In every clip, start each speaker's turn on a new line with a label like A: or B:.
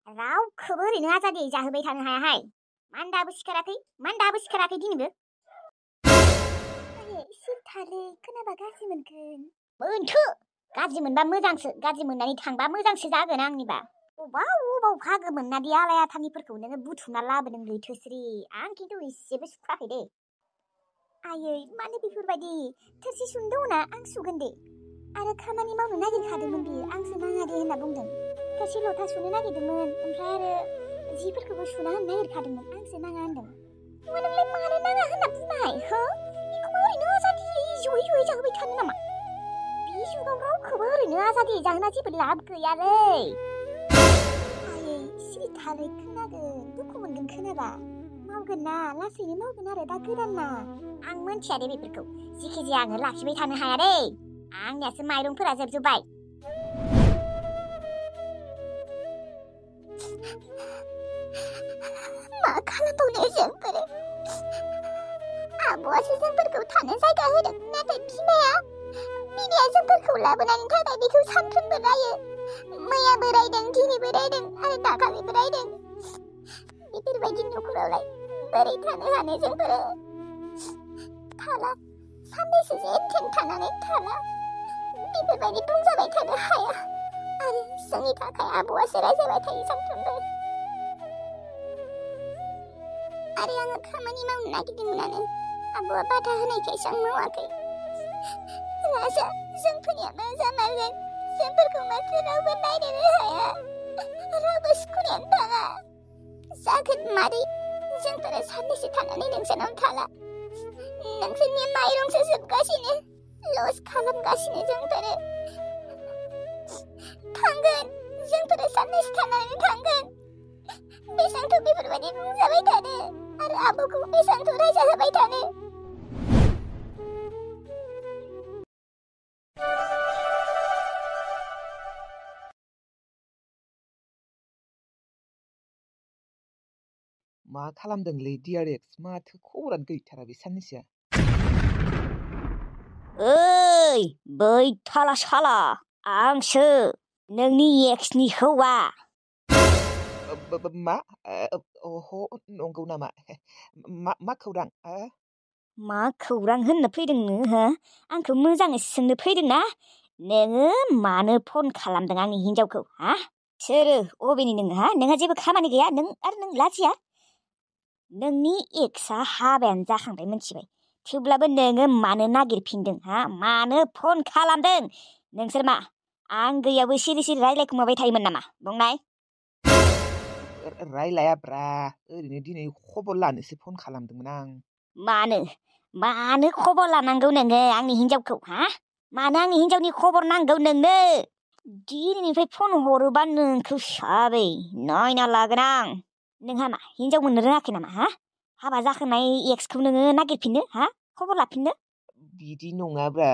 A: रावखौबो ओरैनो आजादि जाहोबाय थानो हायाहाय। मानो दाबो सिखाराखै दिनैबो? आयै सिरिथारलै, खोनाबा गाज्रि मोनगोन। मोनथो, गाज्रि मोनबा मोजांसो, गाज्रि मोननानै थांबा मोजांसो जागोन आंनिबा। अबाव भागोमोन ना दि आलाय आथानिफोरखौ नोङो बुथुमना लाबोदों लैथोस्रि। आं खिन्थु एसेबो सुखुवाखै दे। आयै मानो बेफोरबायदि? थोरसि सुनो दङना, आं सुगोन दे। आरो खामानि मावनो नागिरखादोंमोन बियो, आंसो नाङा दे होनना बुंदों। थोरसि लथा सुनो नागिरदोंमोन, ओमफ्राय आरो जिफोरखौबो सुना होनो नागिरखादोंमोन, आंसो नाङा होनदों। नोंलाय मानो नाङा होनना बुंनाय हो? बेखौबो ओरैनो आजादि जयै जाहोबाय थानो नामा? बे जुगाव रावखौबो ओरैनो आजादि जाहोना जेबो लाब गैयालै। आयै सिरिथालै, खोनागोन, दुखु मोनगोन खोनाबा। मावगोन ना, लासैनो मावगोन आरो दा गोदान ना। आं मोनथिया दे बेफोरखौ, जिखिजाया आङो लाखिबाय थानो हाया दे। आंनियासो माइरंफोरा जोबजोब्बाय। मा खालामबावनो जोंफोरो? आब'आसो जोंफोरखौ थानो जायगा होदों, नाथाय बिमाया जोंफोरखौ लाबोनायनि थाखाय बेखौ सानफ्रोमबो रायो। मैयाबो रायदों, दिनैबो रायदों आरो दाखालिबो रायदों। बेफोरबायदि न'खरावलाय बोरै थानो हानो जोंफोरो? थाला, साननैसो जेन थानानै थाला। बेफोरबायदि बुंजाबाय थानो हाया। आरो जोंनि थाखाय आब'आसो रायजाबाय थायो सानफ्रोमबो। आरो आङो खामानि मावनो नागिरदोंमोनानो, आब'आ बाधा होनायखायसो आं मावाखै। राजा, जोंफोरनिया मा जामारगोन? जोंफोरखौ माथो रावबो नायनोनो हाया, रावबो सुखुनायानो थाङा। जागोन मादै, जोंफोरो साननैसो थानानै नोंसानाव थाला। नोंसोरनि माइरंसो जोबगासिनो, लस खालामगासिनो जोंफोरो। थांगोन, जोंफोरो साननैसो थानानै थांगोन। बेसांथ' बेफोरबायदि बुंजाबाय थानो, आरो आब'खौ बेसांथ' रायजा होबाय थानो।
B: मा खालामदोंलै डिआरएक्स? माथो खबरानो गैथारा बे साननैसोआ।
A: ओइ बै थाला साला, आंसो नोंनि एक्सनि हौवा।
B: मा? अह नंगौ नामा? मा खौरां?
A: मा खौरां होननो फैदों नोङो हो? आंखौ मोजाङै सोंनो फैदों ना? नोङो मानो फन खालामदों आंनि हिन्जावखौ हा? सोरो अबेनि नोङो हा? नोंहा जेबो खामानि गैया, नों लाजिया? नोंनि एक्सआ हाबायानो जाखांबाय मिथिबाय। थेवब्लाबो नोङो मानो नागिरफिनदों हा? मानो फन खालामदों? नोंसोर मा आं गैयाबो सिरि रायलायखुमाबाय थायोमोन नामा? बुंनाय।
B: रायलायाब्रा, ओरैनो दिनै खबर लानोसो फन खालामदोंमोन आं।
A: मानो खबर लानांगौ नोङो आंनि हिन्जावखौ हा? मानो आंनि हिन्जावनि खबर नांगौ नोंनो? दिनैनिफ्राय फन हरोबा नोंखौ साबै नायना लागोन आं। नोंहा मा हिन्जाव मोननो रोङाखै नामा हा? हाबा जाखांनाय एक्सखौ नोङो नागिरफिननो हा? खबर लाफिननो?
B: बिदि नङाब्रा,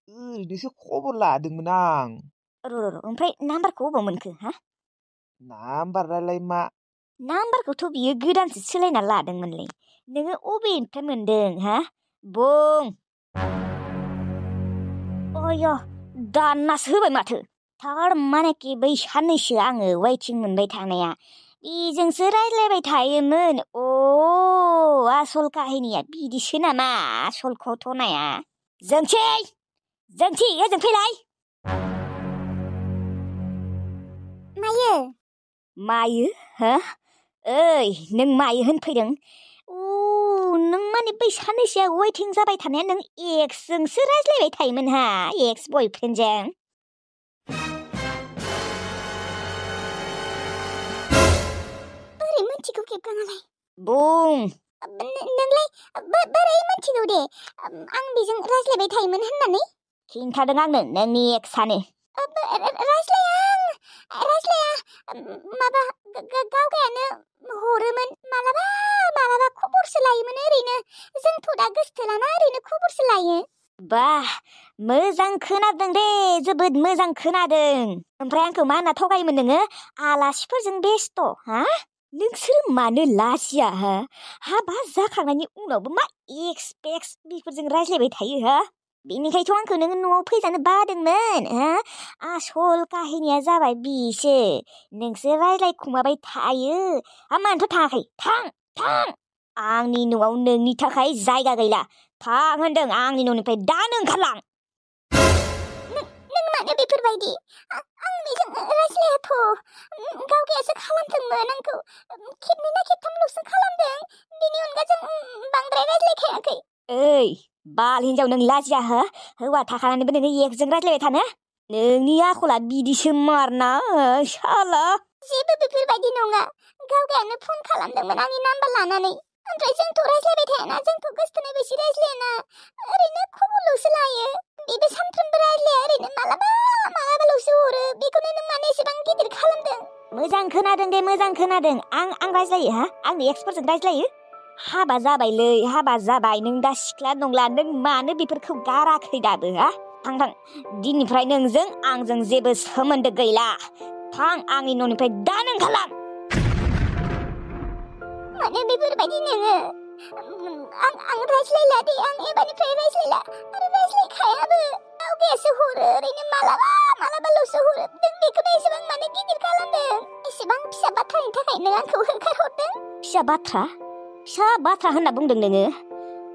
B: ओरैनोसो खबर लादोंमोन आं।
A: ओमफ्राय नाम्बारखौ अबाव मोनखो हा?
B: नाम्बारालाय मा?
A: नाम्बारखौथ' बियो गोदानसो सोलायना लादोंमोनलै। नोङो अबेनिफ्राय मोनदों हा? बुं। अय दाननासो होबाय माथो। थारमानेखि बै साननैसो आङो वेटिं मोनबाय थानाया बेजोंसो रायज्लायबाय थायोमोन। आसल काहिनिया बिदिसो नामा? आसल घटनाया। जोंथि ओजों फैलाय। मायो हो? ओइ नों मायो होनफैदों? नों माने बै साननैसोआ वेटिं जाबाय थानाया नों एक्सजोंसो रायज्लायबाय थायोमोन हा? एक्स बयफ्रेन्डजों? बोरै मोनथिगौ खेबगाङालाय? बुं। नोंलाय बोरै मोनथिगौ दे आं बेजों रायज्लायबाय थायोमोन होननानै? खिन्थादों आंनो नोंनि एक्सआनो। रायज्लाया माबा गावगायानो हरोमोन मालाबा खबरसो लायोमोन ओरैनो। जोंथ' दा गोसथोलाना ओरैनो खबरसो लायो। बाह मोजां खोनादों दे, जोबोद मोजां खोनादों। ओमफ्राय आंखौ मा होनना थगायोमोन नोङो? आलासिफोरजों बेस्थ' हा? नोंसोर मानो लाजिया हा? हाबा जाखांनायनि उनावबो मा एक्स बेफोरजों रायज्लायबाय थायो हा? बेनिखायथ' आंखौ नोङो न'आव फैजानो बादोंमोन हो आसल काहिनिया जाबाय बिसो नोंसो रायज्लायखुमाबाय थायो मानोथ' थाङाखै थां आंनि न'आव नोंनि थाखाय जायगा गैला थां होनदों आंनि न'निफ्राय दानो ओंखारलां नों मानो बेफोरबायदि आं बेजों रायज्लायाथ' गावगायासो खालामदोंमोन आंखौ खेबनै ना खेबथामल'सो खालामदों बेनि अनगा जों बांद्राय रायज्लायखायाखै ओइ बाल हिनजाव नों लाजिया हो हौवा थाखानानैबो नोङो एकजों रायज्लायबाय थानो नोंनि आखला बिदिसो मारना साला जेबो बेफोरबायदि नङा गावगायानो फन खालामदोंमोन आंनि नाम्बार लानानै ओमफ्राय जोंथ' रायज्लायबाय थायाना जोंथ' गोसथोनाय बायदि रायज्लायाना ओरैनो खबरल'सो लायो बेबो सानफ्रोमबो रायज्लाया ओरैनो मालाबाल'सो हरो बेखौनो नों मानो एसेबां गिदिर खालामदों मोजां खोनादों दे मोजां खोनादों आं रायज्लायो आंनि एक्सफोरजों रायज्लायो हाबा जाबायलै हाबा जाबाय नों दा सिख्ला नंला नों मानो बेफोरखौ गाराखै दाबो थां दिननिफ्राय नोंजों आंजों जेबो सोमोन्दो गैला थां आंनि न'निफ्राय दानो ओंखारलां मानो बेफोरबायदि नोङो आं रायज्लायला दे आं एबारनिफ्राय रायज्लायला आरो रायज्लायखायाबो गावगायासो हरो ओरैनो मालाबाल'सो हरो नों बेखौनो एसेबां मानो गिदिर खालामदों एसेबां फिसा बाथ्रानि थाखाय नों आंखौ होखारहरदों फिसा बाथ्रा होनना बुंदों नोङो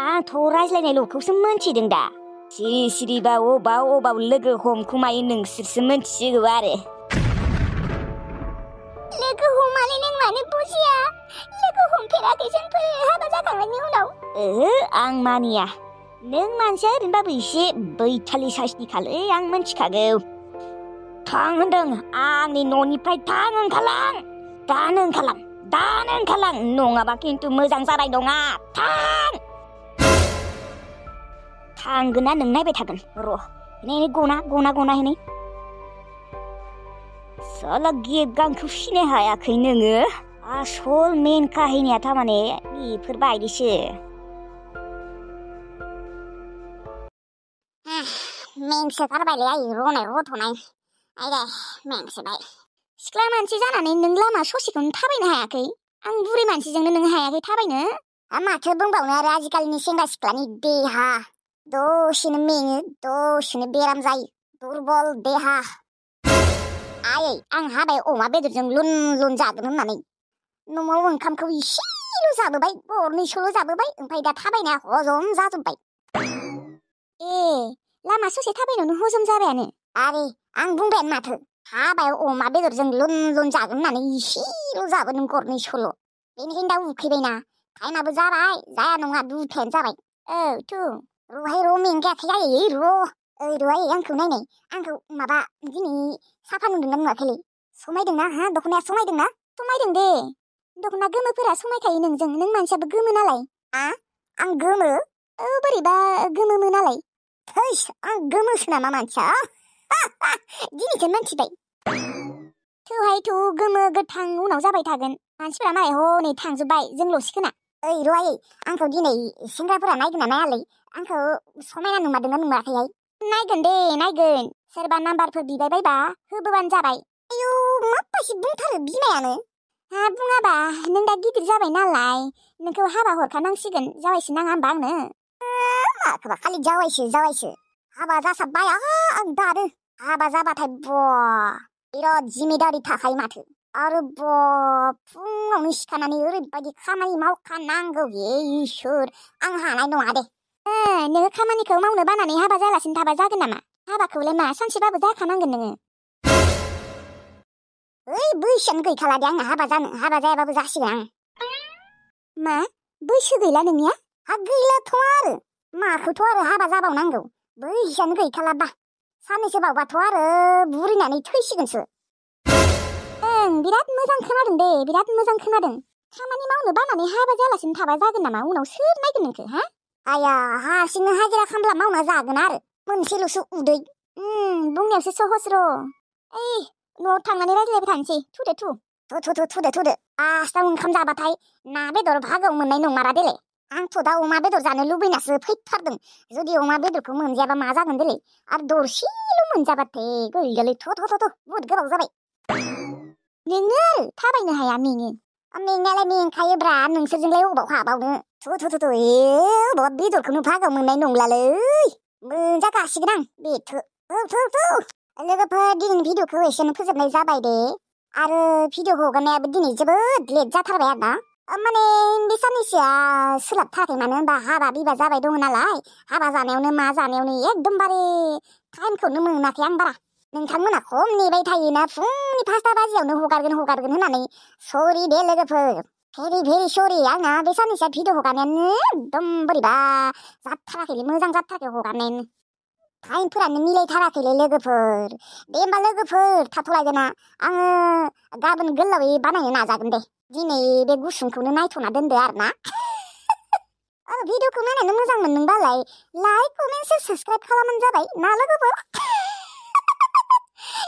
A: आंथ' रायज्लायनायल'खौसो मोनथिदों दा सिरिबा अबाव लोगो हमखुमायो नोंसोरसो मोनथिसिगौ आरो लोगो हमालै नों मानो बुजिया लोगो हमफेराखै जोंफोर हाबा जाखांनायनि उनाव आं मानिया नों मानसिया ओरैनोबाबो एसे बैथालि साइसनिखालै आं मोनथिखागौ थां होनदों आंनि न'निफ्राय थां ओंखारलां दानो ओंखारलां नङाबा खिन्थु मोजां जानाय नङा थांगोना नों नायबाय थागोन र' नै गना नै साला गित गांखौ सिनाय हायाखै नोङो आसल मेन काहिनिया थारमाने बेफोरबायदिसो मेंसोथारबायलै आइ रनाय रथ'नाय आयदा मेंसोबाय सिख्ला मानसि जानानै नों लामा ससेखौनो थाबायनो हायाखै आं बुरै मानसिजोंनो नों हायाखै थाबायनो माथो बुंबावनो आरो आजिखालिनि सेंग्रा सिख्लानि देहा दसेनो मेङो दसेनो बेराम जायो दुरबल देहा आयै आं हाबाय अमा बेदरजों लुन जागोन होननानै न'आव ओंखामखौ इसेल' जाबोबाय गरनैसोल' जाबोबाय ओमफ्राय दा थाबायनाया हजम जाजोब्बाय लामा ससे थाबायनायावनो हजम जाबायानो आरे आं बुंबायानो माथो हाबाय अमा बेदरजों लुन जागोन होननानै इसेल' जाबोदों गरनैसोल' बेनिखायनो दा उखैबायना टाइमाबो जाबाय जाया नङा 2टायानो जाबाय र' मेंगायाखै आयै र' आंखौ नायनाय आंखौ माबा दिनै साफा नुदोंना नुवाखैलै समायदोंना दख'नाया समायदों दे दख'ना गोमोफोरा समायखायो नोंजों नों मानसियाबो गोमो नालाय आं गोमो बोरैबा गोमोमो नालाय थैस आं गोमोसो नामा मानसिया दिनैसो मिन्थिबाय थौहायथ' गोमो गोथां उनाव जाबाय थागोन मानसिफोरा मालाय हनै थांजोब्बाय जोंल'सो खोना र' आयै आंखौ दिनै सेंग्राफोरा नायगोन ना नायालै आंखौ समायना नुमारदोंना नुमाराखैहाय नायगोन दे नायगोन सोरबा नाम्बारफोर बिबाय बायबा होबोबानो जाबाय आयौ माबायदि बुंथारो बिमायानो बुङाबा नों दा गिदिर जाबाय नालाय नोंखौ हाबा हरखानांसिगोन जावायसो नाङा होमबा आंनो माखौबा खालि जावायसो हाबा जासाबबाय आं दानो हाबा जाबाथाय बिराद जिम्मेदारि थाखायो माथो आरो फुङावनो सिखारनानै ओरैबायदि खामानि मावखानांगौ इसोर आं हानाय नङा दे नोङो खामानिखौ मावनो बानानै हाबा जायालासिनो थाबा जागोन नामा हाबाखौलाय मा सानसेबाबो जाखानांगोन नोङो बैसोआनो गैखाला दे आंना हाबा जायाबाबो जासिगोन आं मा बैसो गैला नोंनिया गैलाथ' आरो माखौथ' आरो हाबा जाबावनांगौ बैसोआनो गैखालाबा साननैसो बावबाथ' आरो बुरिनानै थैसिगोनसो बिराद मोजां खोनादों दे बिराद मोजां खोनादों खामानि मावनो बानानै हाबा जायालासिनो थाबा जागोन नामा उनाव सोर नायगोन नोंखौ आया हारसिंनो हाजिरा खामला मावना जागोन आरो मोनसेल'सो उदै बुंनायावसो सहस र' न'आव थांनानै रायज्लायबाय थानोसै थुदो फार्स्टआव ओंखाम जाबाथाय ना बेदर भागाव मोननाय नंमारा देलाय आंथ' दा अमा बेदर जानो लुबैनासो फैथारदों जुदि अमा बेदरखौ मोनजायाबा मा जागोन देलाय आरो दरसेल' मोनजाबाथाय गैयालै बुहुद गोबाव जाबाय नोङो थाबायनो हाया मेंनायालाय मेंखायोब्रा नोंसोरजोंलाय अबाव हाबावनो अबाव बेदरखौनो भागाव मोननाय नंलालै मोनजागासिगोन आं बेथो लोगोफोर दिनैनि भिडिअखौ एसेनो फोजोबनाय जाबाय दे आरो भिडिअ हगारनायाबो दिनै जोबोद लेट जाथारबाय आरोना माने बे साननैसोआ सोलाबथाराखै मानो होनबा हाबा बिबा जाबाय दङ नालाय हाबा जानायावनो मा जानायावनो एकदमबारे टाइमखौनो मोनाखै आं बारा नोंथांमोना खम नेबाय थायोना फुंनि 5 बाजियावनो हगारगोन होननानै सरि दे लोगोफोर भेरि सरि आंना बे साननैसोआ भिडिअ हगारनायानो एकदम बोरैबा जाथाराखैलै मोजां जाथाराखै हगारनायानो टाइमफोरानो मिलायथाराखैलै लोगोफोर दे होमबा लोगोफोर थाथ'लायगोना आङो गाबोन गोलावै बानायनो नाजागोन दे दिनै बे गुसुंखौनो नायथ'ना दोनदो आरोना भिडिअखौ नायनानै मोजां मोनदोंबालाय लाइक कमेन्ट साबस्क्राइब खालामबानो जाबाय ना लोगोफोर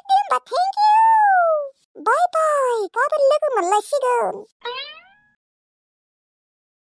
A: दे होमबा थेंक इउ बाय बाय गाबोन लोगो मोनलायसिगोन